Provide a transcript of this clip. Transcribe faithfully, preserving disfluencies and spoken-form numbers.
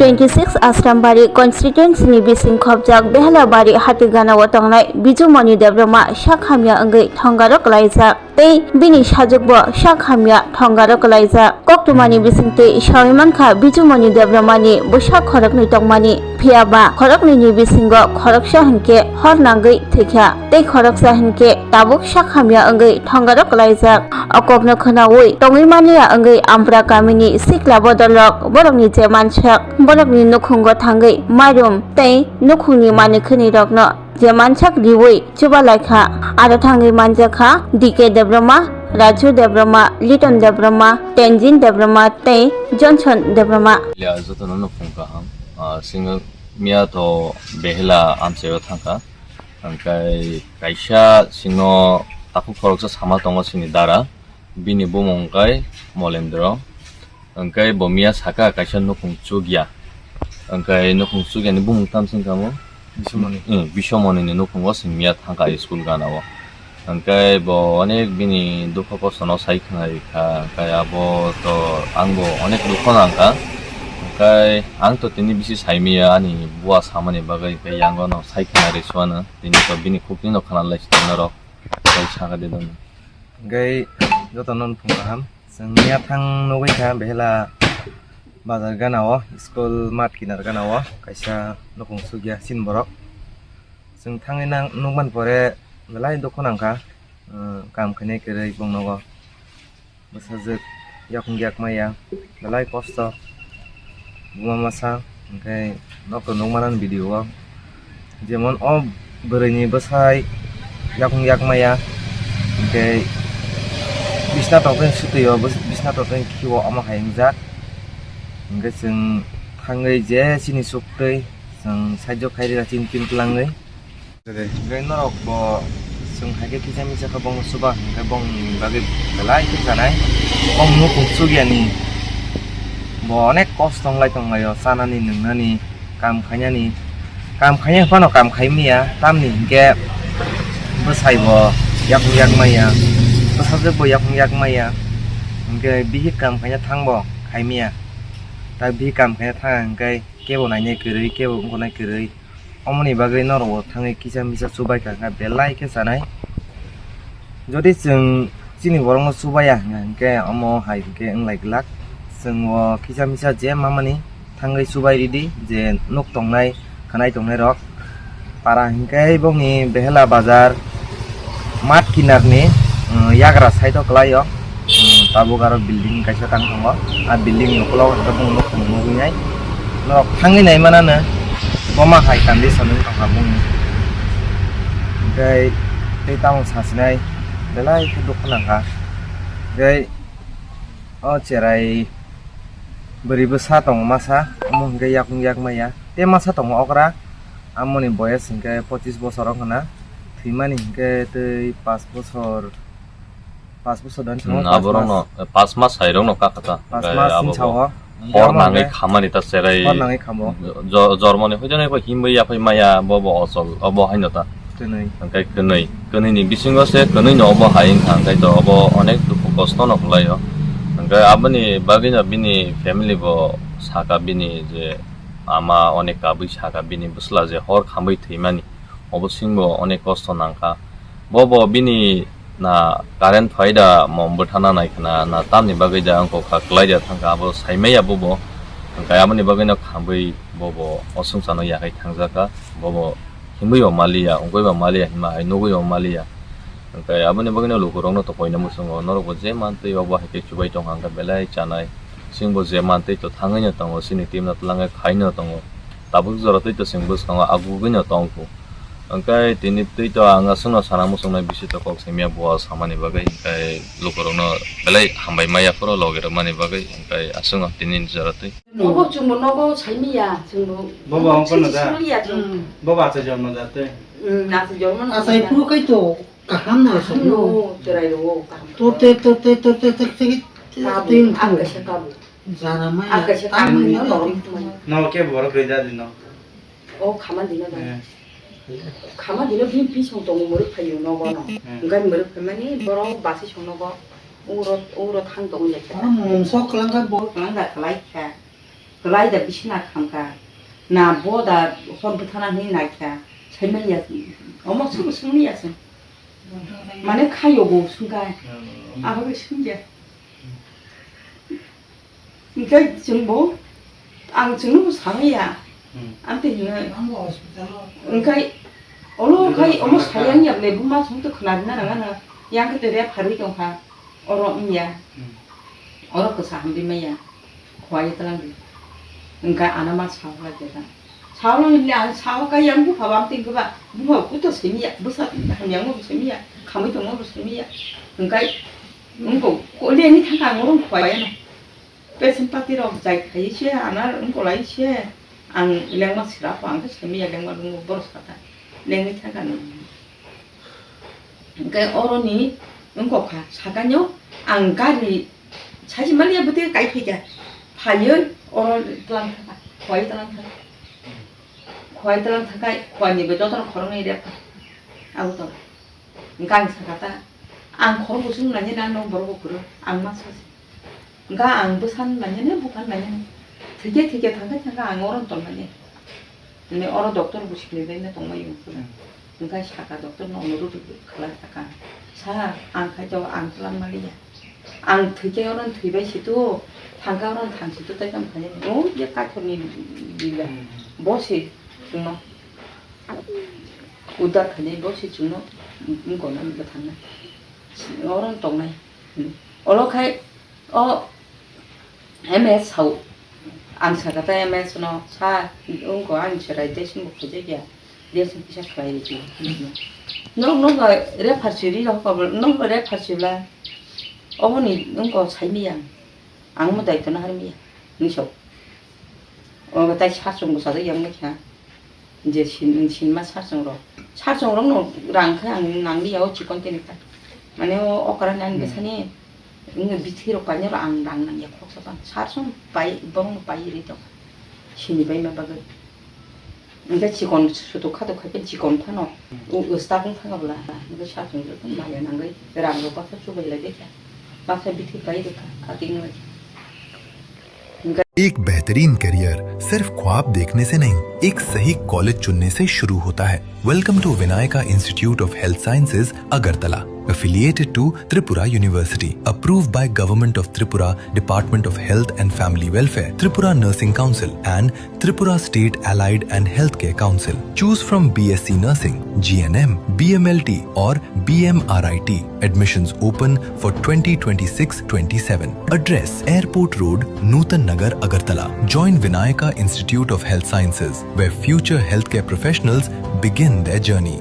Twenty six Asrambari constituency ni bising khopjak Behelabari hati gana o tongnai Bijumoni Debbarma sak hamya wngwi thongaro kwlaijak tei bini sajwkbo sak hamya thongaro kwlaijak. Koktwmani bisingtwi sawi mankha Bijumoni Debbarmani bwsa khoroknwi tongmani, phiyaba khoroknwini bisingo khoroksa hinkhe hor nangwi thwikha tei khoroksa hinkhe tabuk sak hamya wngwi thongaro kwlaijak. O kokno khwnawi tongwi manliya wngwi Ampra kamini sikla bodolrok borokni je mansak borokni nukhungo thangwi mairum tei nukhungni manwi khwnirokno je mansak riwi chuba laikha. Aro thangwi manjakha D K Debbarma, Raju Debbarma, Liton Debbarma, Tenzin Debbarma tei Johnson Debbarma. Jotono nukhung kaham. Ah, singo miya to Behela amchaio thangkha. Hwnkhe kaisa sino takhuk khoroksa sama tongo sini dara, bini bumung hwnkhe Molendro. Hwnkhe bo miya saka kaisa nukhung chukya. Hwnkhe nukhung chukyani bumung tamo se wngkha mo? Bisomoni. Hmm, Bisomoni ni nukhungo sini miya thangkha school gana o. Hwnkhe bo onek bini dukho kosto no sai khna rikha, hwnkhe abo to ang bo onek dukho nangkha. Hwnkhe ang to tini bisi sai maya ani bua samani bagwi, hwnkhe yango no sai khna risuano. Tini to bini khukni no khna lai si norok. Tei saka de dono. Hwnkhe jotono nukhung kaham. Chwng miya thang nugwi kha Behela bazar gana o, school mat kinar gana o kaisa nukhung chukya chini borok. Chwng thangwi nang nukmani pore belai dukhu nangkha, uh, kam khainai kwrwi bong nogo. Bwsajwk yakung yak maya, belai kosto. Buma masa, hwnkhe nokto nukmano video o. Jemon o bwrwini bwsai yakung yak maya, hwnkhe bisna tongtwini sutwi o, bwsna tongtwini khiwo omo hai wngjak. Hwnkhe chwng thangwi je chini suktwi, chwng saijo khairira chini tin twlangwi. Hwnkhe norok bo chwng hai khe kisa misa khe bongno chuba hwnkhe bongni bagwi belai khe chanai. Bong nukhung chukyani bo onek kosto wnglai tonglaio, chanani nwngnani, kam khainani. Kam khainai phano kam khai maya, tamni hwnkhe bwsai bo yakung yak maya, bwsajwk bo yakung yak maya. Hwnkhe bihik kam khaina thang bo khai maya, ta bihik kam khaina thang hwnkhe kebo nainai kwrwi, kebo wngkha nai kwrwi. Omoni bagwi norok bo thangwi kisa misa chubai kha, kha belai khe chanai. Jodi chwng chini borokno chubaya hwnkha hwnkhe omo hai hwnkhe wnglai glak. Chwng o kisa misa je mamani thangwi chubai ridi, je nuk tongnai, khanai tongnai rok. Para hwnkhe bongni Behela bazar mat kinarni, um, yagra side o kwlaio. Hmm, tabuk aro building kaisa tang tongo. A building ni ukulok hwnkhe bumung nuk nugwi nai. Norok thangwi nai manano. Boma hai condition wng tongkha bumung. Hwnkhe tei tamung sasinai belai khe dukhu nangkha. Hwnkhe o cherai bwrwi bwsa tongo masa. Omo hwnkhe yakung yak maya. Tei masa tongo okra. Amoni boyes hwnkhe pochis bosor wng khna. Thwimani hwnkhe tei pas bosor. Pas bosor dan Hmm, chama, pas aborokno, mas. Eh, pas mas sairokno kakha ta. Pas Onkhe mas abobo sini sao. Hor Onkhe nangwi omo khamani ta cherai. Hor nangwi khamo. Jo-, jormoni hoijaknai bo himwi yaphai maya, bobo ochol, obo haino ta. Kwnwi. Hwnkhe kwnwi. Kwnwini bisingo se kwnwino obo hai wngkha, hwnkhe to obo onek dukhu kostono kwlaio. Hwnkhe aboni bagwino bini family bo saka bini je ama onek kabui saka bini bwsla je hor khamwi thwimani. Obo singbo onek kosto nangkha. Bobo bini na current phaida mo bwthana naikhwna na tamni bagwi da wngkha kha kwlaida thangkha abo saimaya bobo. Hwnkhe aboni bagwino khambwi bobo o swngcharno yakhai thangjakha. Bobo himwi bo maliya, wngwi bo maliya, hima hai nugwi bo maliya. Hwnkhe aboni bagwino lukurokno to koina muchungo norokbo je mantwi obo hai khe chubai tongkha hwnkhe belai chanai. Singbo je mantwi to thangwino tongo, chini team no twlangwi khaino tongo. Tabuk jora twi to chwng bwskango agugwino tongkhu. Hwnkhe tini twi to ang aswkno sana muchungnai bisi to kok simiya bo samani bagwi, hwnkhe lukurokno belai hambai maya phuru logi rwmani bagwi, hwnkhe aswkno tini jora twi. Nogo chwngbo nogo saimiya, chwngbo Bobo ang kono da? Saimiya chwng. Hmm. Bobo acha jormo da twi? Hmm, acha jormo no Acha saimiya. Iphuru kai to kaham no Kaham sokno. No, cherai rwo kaham. To te, to te, to te, to te, to te, Kabu, to te, ang kaisa kabu. Jara maya, Ang kaisa tamo kabu ino no. Lorong tumani. No, ke borok rwida dino. O, khama dino da. Eh. Khama dino bini pisong tongo, mwrwk phaio nogo no. Eh. Hwnkhe mwrwk phaimani borok basi song nogo. Uro, uro thang tongo ya khe. Oro mungso kwlangkha bo. Kwlangkha kwlai kha. Kwlai da bisina khamkha. Na bo da hor bwthana hinwi naikha. Saimanya. Omo subu sumni ya se. Mane khayo bo sungkha. Abo sungya. Hingke chwngbo, ang chwngnobo samaya. Hmm. Amtwi hino. Hingke olo khai omo sayang ya ble buma chwng to khna rina ranga na. Yang khe to re pharwi tongkha. Oro wngya. Hmm. Oro kwsa hamri maya. Khwai tlang di. Hingke ana ma sahla jeta. Sahla ni ang sahla kai yang bupha bam ting keba. Bupha kuto semiya. Bwsa hamyang mo semiya. Khamwi tong mo semiya. Hingke wngko. Ko le ni thangka ang oro khwai ano. Patient party rok jai khai se, anar wngkolai se, ang lengma sira pho, ang khe simi ya lengma lwngo, borok sata lengwi thangkha nw. Hwnkhe oroni wngkha, sakano ang gari saisi maliya bwtwi kai phaikha, phaiwi oro tlang thangkha, khwai tlang thangkha, khwai tlang thangkha, khwani bai jotono khoroknwi repha, abo to. Hwnkhe ang sakha ta, ang khorok kuchung nangya na, nw borok bo kwrwi, ang ma sa se. Hwnkhe ang bwsan nangya na, buphan nangya na. Thwikhe thwikhe thangkhe thangkhe ang oro tong nangya. Hwnwi oro doctor bo simi bai no tongmai wng phuru. Hwnkhe sakha doctor no onurudh khlai sakha, "Sir, ang khai to ang tlang maliya. Ang thwikhe oro thwibai situ, thangkhe oro thang situ, tei tamo khainai." O je kaithorni bila, bo se chwngno. Udar khainai bo se chwngno wngkona bwtharna. Oro tongnai. Olo khai o M S sao. Ang sakha ta M S no, "Sir, wngko ang cherai deswng bo khaijak ya. Deswng kisa khlai rw di." Nok nok refer siri rok, nok refer sibla. Oboni wngko saimiyang. Ang mo daitwno harmiya. Nungso. O tai sachwng bwsajak yang kha. Je sin, sinma sachwng rok. Sachwng rok no rang khe ang nang liya o chikon tini kha. Mane o okra ni ani bwsani, wngwi bithi rok painai rok ang rang nang ya khoksa bang. Sachwng pai, borok no pai ri tong. Sini bai ma bagwi. Hingke chikon sutuk khatuk khai khe chikon phano, hmm, u, u stak wng thang bwla. Hingke sachwng joto maya nangwi rang rok baksa chubai lai kha. Baksa bithi pai rwkha, ating lai. एक बेहतरीन करियर सिर्फ ख्वाब देखने से नहीं, एक सही कॉलेज चुनने से शुरू होता है। Welcome to Vinayaka Institute of Health Sciences, Agartala, affiliated to Tripura University, approved by Government of Tripura, Department of Health and Family Welfare, Tripura Nursing Council, and Tripura State Allied and Healthcare Council. Choose from B S C Nursing, G N M, B M L T, or B M R I T. Admissions open for twenty twenty-six twenty-seven. Address: Airport Road, Nutan Nagar, Agartala. Join Vinayaka Institute of Health Sciences, where future healthcare professionals begin their journey.